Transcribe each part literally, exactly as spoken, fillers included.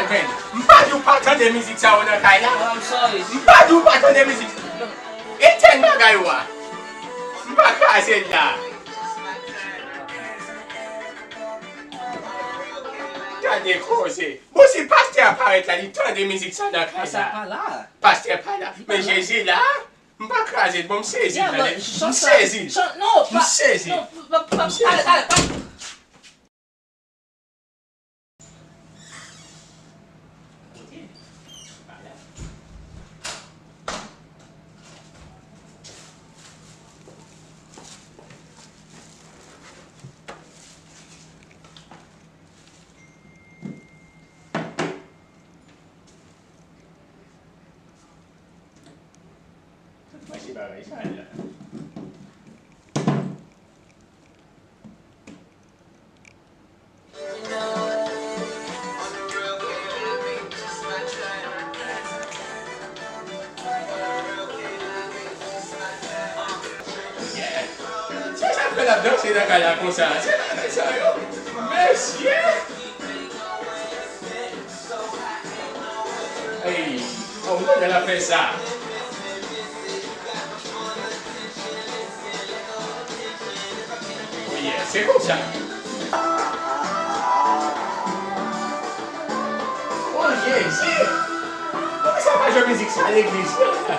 Men, m pa di w pa tande mizik sa yo nan kay la. Oh, I'm sorry. M pa di w pa tande mizik. Etèn bagay ou a. M pa kraze l la. Gade koze. Bon, si pastè a parèt la, li tande mizik sa nan kay la. Pastè pa la. Pastè pa la. Men Jezi la. M pa kraze l, bon, m sezi l, tande. M sezi l. M sezi l. M sezi l. Mache bagay sa la. Se sa k fè l ap danse nan kay la konsa. Se bagay sa yo. Mesye! Ey, oh, m konnen l ap fè sa. Oh yeah, se konsa. Oh Jezi! Poukisa w pa jwe mizik sa legliz la?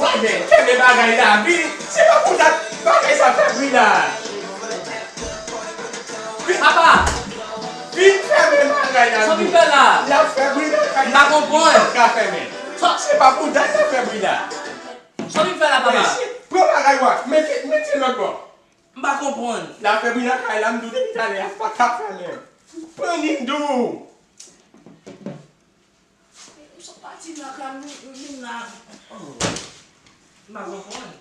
Wè men, kenbe bagay la, vin. Se pa pou dat bagay sa fè bri la. Papa! Vin fèmen bagay la. Sa w vin fè la? L ap fè bri nan kay la. M pa konprann. L ap ka fèmen. Se pa pou dat l ap fè bri la. Sa w vin fè la, papa? Mesye, pran bagay ou a. Mete, mete lòt bò. M pa konprann. L ap fè bri nan kay la, m di w depi talè, a pa ka fèmen. Pran nindou. Ou sot pati nan kay m, m vin la. Oh. M pa konprann.